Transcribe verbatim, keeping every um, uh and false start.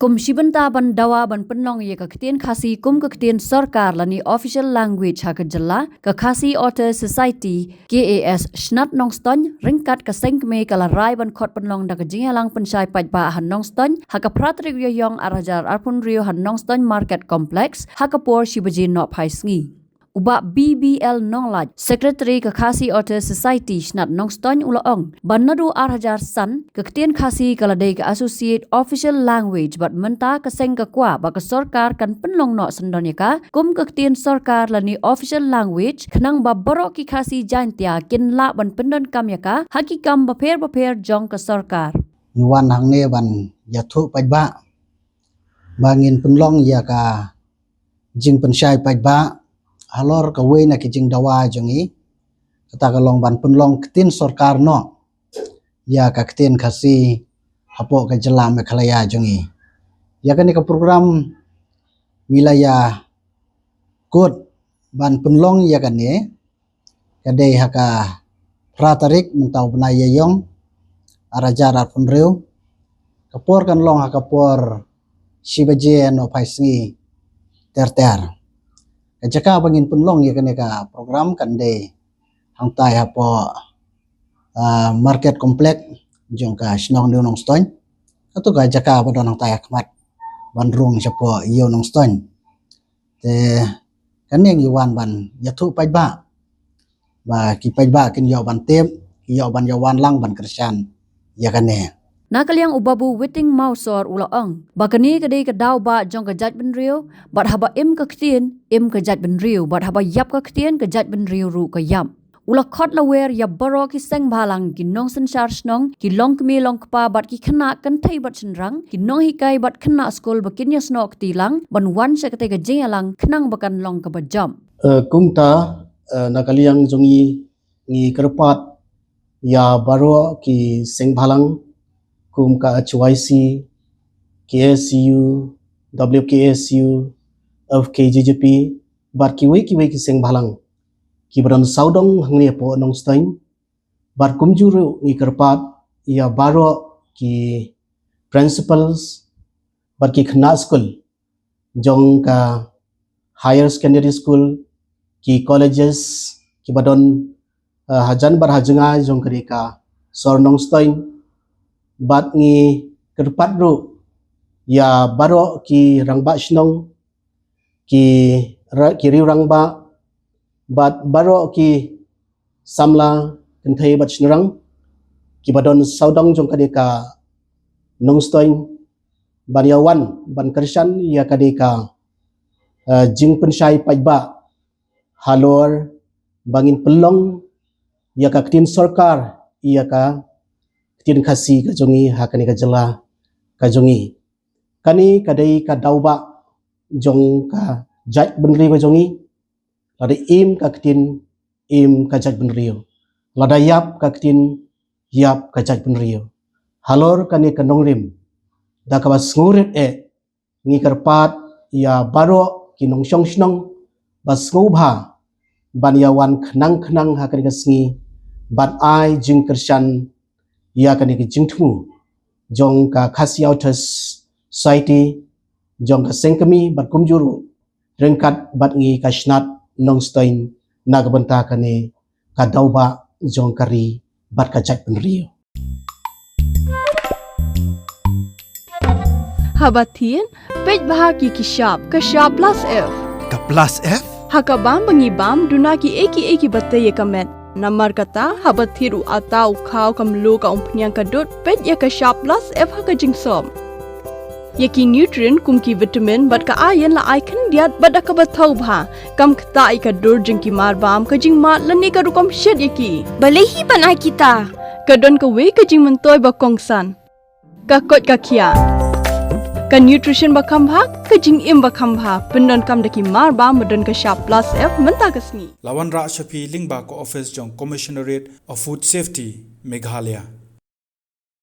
Kum shi bynta ban dawa ban pynlong ïa ka ktien Khasi kum ka ktien sorkar lane official language ha ka jylla, ka Khasi Authors Society, K A S, Shnat Nongstoiñ, ryngkat ka seng kmie ka la rai ban khot pynlong da ka jingïalang pynshai paidbah ha Nongstoiñ, ha ka phra tarik Ïaïong ar hajar arphew hynriew ha Nongstoiñ Market Complex, ha ka por shi baje nohphai sngi. U Bah B B L Nonglait, Secretary ka Khasi Authors Society Shnat Nongstoiñ u la ong, ba naduh ar hajar san, ka ktien Khasi ka la dei ka associate official language bad mynta ka seng ka kwah ba ka sorkar kan pynlong noh syndon ïa ka kum ka ktien sorkar lane official language khnang ba baroh ki Khasi Jaiñtia kin lah ban pyndonkam ïa ka ha ki kam bapher bapher jong ka sorkar. Ngi wan hangne ban ïathuh paidbah ba ngin pynlong ïa ka jingpynshai paidbah halor kawei na ki jingdawa jong ngi, kata ka long ban pynlong ktien sorkar noh ïa ka ktien Khasi hapoh ka jylla Meghalaya jong ngi. Ïa kane ka program ngi la ïa kut ban pynlong ïa kane ka dei ha ka phra tarik mynta u bnai Ïaïong ar hajar arphew hynriew. Ka por kan long ha ka por shi baje nohphai sngi ter ter. Ka jaka ba ngin pynlong ïa kane ka program kan dei hangtai hapoh, ah, Market Complex jong ka shnong New Nongstoiñ. Kato ka jaka ba don hangtai ha khmat ban rung shapoh Ïew Nongstoiñ. Te kane ngi wan ban ïathuh paidbah ba ki paidbah kin ïoh ban tip, ki ïoh ban ïa wan lang ban kyrshan ïa kane. Na ka liang u Babu Witing Mawsor u la ong ba kane ka dei ka daw ba jong ka jaitbynriew, bad haba im ka ktien, im ka jaitbynriew, bad haba ïap ka ktien, ka jaitbynriew ruh ka ïap. U la khot lawer ïa baroh ki seng bhalang, ki nongsynshar shnong, ki longkmie longkpa bad ki khynnah kynthei bad shynrang, ki nonghikai bad khynnah skul ba kin ïasnoh kti lang ban wan sha katei ka jingïalang khnang ba kan long kaba jop. Eh, kumta, eh, na ka liang jong ngi ngi kyrpad ïa baroh ki seng bhalang kum ka H Y C, K S U, W K S U, F K J J P, bad kiwei kiwei ki seng bhalang kiba don sawdong hangne hapoh Nongstoiñ, bad kumjuh ruh ngi kyrpad ïa baroh ki principals bad ki khynnah skul jong ka higher secondary school, ki colleges kiba don, eh, hajan bad hajngai jong ka dei ka sor Nongstoiñ, bad ngi kyrpad ruh ïa baroh ki rangbah shnong, ki ra-, ki riew rangbah, bad baroh ki samla kynthei bad shynrang kiba don sawdong jong ka dei ka Nongstoiñ ban ïa wan ban kyrshan ïa ka dei ka, eh, jingpynshai paidbah halor ba ngin pynlong ïa ka ktien sorkar ïa ka ktien Khasi ka jong ngi ha kane ka jylla ka jong ngi. Kane ka dei ka daw ba jong ka jaitbynriew ka jong ngi. Lada im ka ktien, im ka jaitbynriew. Lada ïap ka ktien, ïap ka jaitbynriew. Halor kane ka nongrim, da kaba sngewrit eh, ngi kyrpad ïa baroh ki nongshong shnong ba sngewbha ban ïa wan khnang khnang ha kane ka sngi ban ai jingkyrshan ïa kane ka jingthmu jong ka Khasi Authors Society, jong ka seng kmie bad kumjuh ruh ryngkat bad ngi ka Shnat Nongstoiñ na ka bynta kane ka daw ba jong ka ri bad ka jaitbynriew. Haba thied, peit bha ki ki shap, ka shap plus F. Ka plus F? Ha ka bam ba ngi bam, duna kiei kiei kiba tei ïa ka met. Namar kata, haba thied u atta u khaw ka mluh ka umphniang ka dud, peit ïa ka shap plus F ha ka jingsop. Ïa ki nutrient kum ki vitamin bad ka iron la ai khyndiat bad da kaba thaw bha. Kam ktah ïa ka dur jong ki mar bam, ka jingmad lane ka rukom shet ïa ki. Balei hi ban ai kita? Ka don kawei ka jingmyntoi ba kongsan. Ka koit ka khiah. Ka nutrition ba kham bha, ka jingim ba kham bha. Pyndonkam da ki mar bam ba don ka shap plus F mynta ka sngi. La wanrah sha phi lyngba ka office jong Commissionerate of Food Safety, Meghalaya.